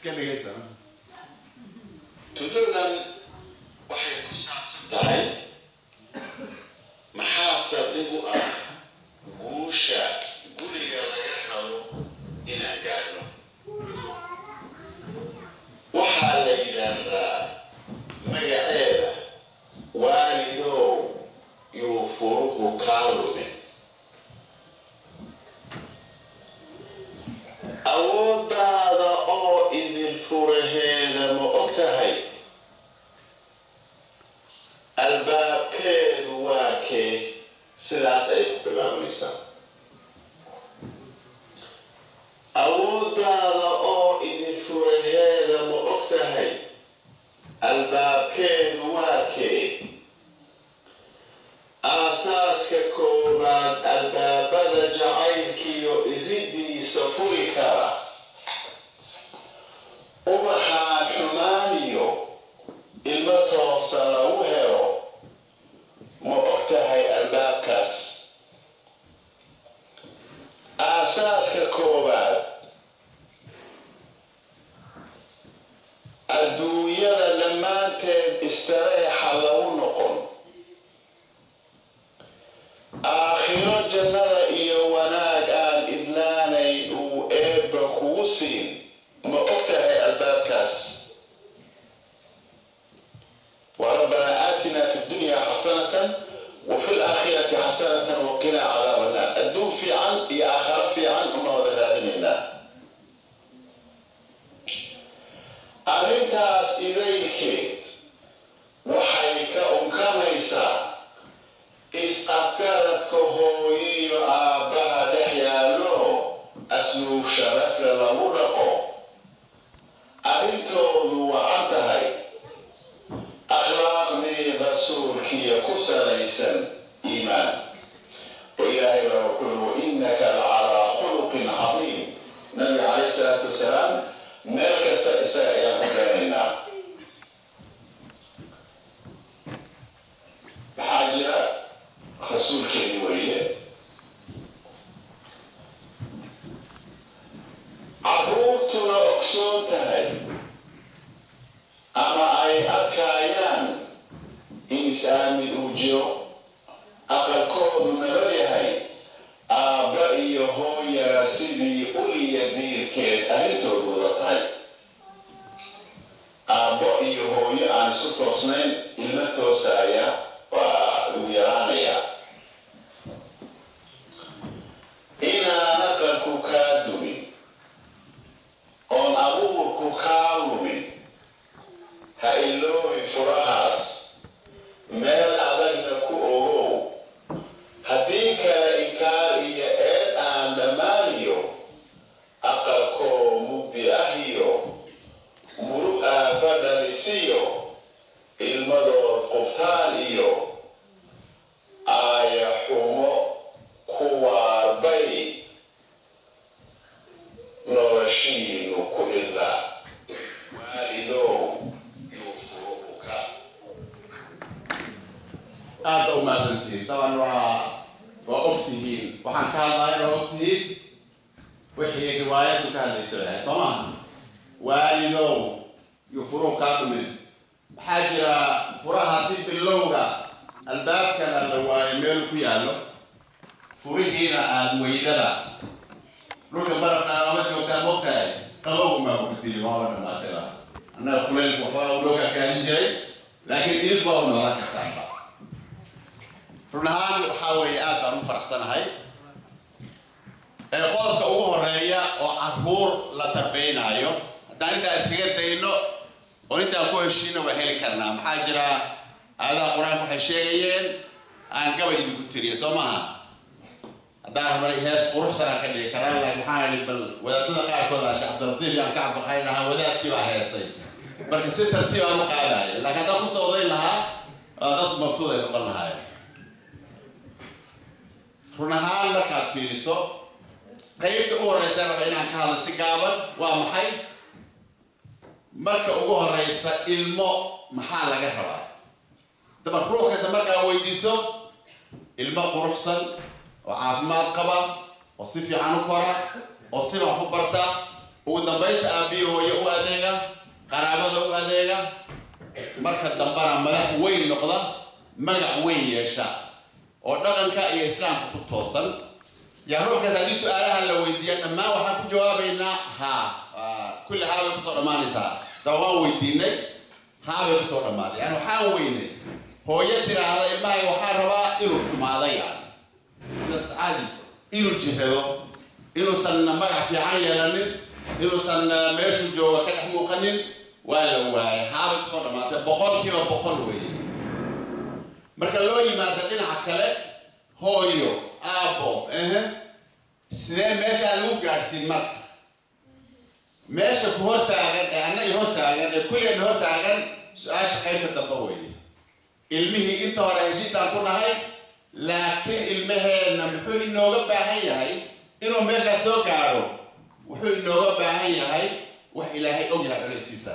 Iska dhegeysta. Tuducdan waxay ku saabsan tahay maxaa saldhig u ah guusha guriga laga rabo inaan gaarno. Waxaa la yidhaahdaa magaceeda "Waalidow Yuu Furuhu Kaa Lumin". Awooddaada oo idin furaheeda ma og tahay? Albaabkeedu waa kee? Sidaas ay ku bilaabanaysaa. Awooddaada oo idin furaheeda ma og tahay? Albaabkeedu waa kee? Aasaaska koowaad, albaabada jacaylkiyo iridiisa furi kara, ubaxaan xumaaniyo ilmo toosan lagu helo, ma og tahay albaabkaas? Aasaaska koowaad, adduunyada dhammaanteed istareexa lagu noqon, aakhiro jannada iyo wanaag aan idlaanayn uu Eebba kugu siin, ma og tahay albaabkaas? وربنا آتنا في الدنيا حسنة وفي الآخرة حسنة وقنا عذاب النار. الدون في عن يا آخرة في عن أما وذهبنا. Arrintaas idaylkeed waxay ka unkamaysaa is-afgaradka hooyiyo aabbaha dhex yaallo, asluub sharafle lagu dhaqo, arrintoodu wacan tahay, akhlaaqdii rasuulkiya ku salaysan iimaan. Oo Ilaahay baa wuxuu yiri: "وإنك لعلى خلق عظيم". Nabiga calayhi salaatu wasalaam meel kasta isaga ayaan ku daynaynaa. Maxaa jira? Rasuulkeeni weeye. Carruurtuna ogsoon tahay ama ay arkayaan in is-aamin uu jiro, aqalkoodu nabad yahay, aabba iyo hooyana sidii uliya diirkeed arrintoodu wada tahay. Aabbo iyo hooyo aan isu toosnayn, ilmo toosaaya waa lagu yaraanayaa. Inaan aqalku kaa dumin oon abuurku kaa lumin, ha iloobi furahaas, meel adagna ku ogow. Haddii kale inkaar iyo eed aan dhammaaniyo, aqalkoo mugdi ah iyo murug aafa dhalisiyo, ilmadood qubtaan iyo aaya xumo kuwaarbay noloshiinu ku idlaa. Waalidow yuu furuhu ka Aad ba umahadsantihiin. Taban waa og tihiin waxaan ka hadlahay, waa og tihiin wixii riwaayadu ka hadlaysa bay ahayd, soo maha? Waalidow iyo furuhu kaa dhumin. Maxaa jira? Furaha haddii bilowga albaabkana la waayo meel ku yaallo, furihiina aada weydaba, dhulka barafka lama joogtaa, mogtahay, qabow maa ku dili, waaba dhamaatayba. Annaga kuleylku waxoogaa u dhooka kaadin jiray, laakiin idid baa u noolan kartaanba. Run ahaan waxaa weeye aad baan u faraxsanahay. Ee qodobka ugu horeeya oo caruur la tarbeynaayo, haddaan intaa iskaga dayno oo intaan ku heshiino, waa heli karnaa. Maxaa jira? Aayadaha Qur-aanka waxay sheegayeen aan gabay idinku tiriyo, soo maaha? Haddaan rabnay hees quruxsan aan ka dhigi karaa, laakiin waxaan idhi bal wadaadada qaarkood aan Sheekh Cabdilatiif aan ka cabaqayn lahaa, wadaadkii baa heesay. Marka si tartiib aan u qaadaya, laakiin haddaan ku sawdayn lahaa, waa dad mabsuud ay noqon lahaayeen. Run ahaan markaad fiiriso, qaybta u horeysa raba inaan ka hadlo si gaaban waa maxay? Marka ugu horeysa, ilmo maxaa laga rabaa? Daban ruux kasta markaa weydiiso, ilmo quruxsan oo caafimaad qaba oo si fiican u kora oo si wax u barta. Ugu dambaysta aabbiyo hooyo u adeega, qaraabada u adeega, marka dambana madax weyn noqda, magac weyn yeesha oo dhaqanka iyo islaamka ku toosan. Yaa ruux kasta haddii su-aalaha la weydiiya, dhammaan waxaan ku jawaabaynaa haa. Kulli haa bay kusoo dhammaanaysaa. Daba waan weydiinay, haa bay kusoo dhammaaday. Yani waxaan weynay hooyo tiraahda ilmahay waxaan rabaa inuu xumaado, yani sidaas caadi, inuu jirado, inuusan magac fiican yeelanin, inuusan meeshuu jooga ka dhex muuqanin. Waa la waayay, haabay kusoo dhammaatay, 100% weeye. Marka loo yimaado dhinaca kale, hooyo, aabbo, ehe, sidee meeshaa lagu gaadhsiin? Marka meesha ku hortaagan ee annaga hortaagan ee kulligeenna hortaagan, su-aasha qaybta dambe weeye. Ilmihii inta hore heshiisaan ku nahay, laakiin ilmaheenna muxuu inooga baahan yahay inuu meeshaas soo gaadho? Wuxuu inooga baahan yahay wax Ilaahay og yahay culayskiisa.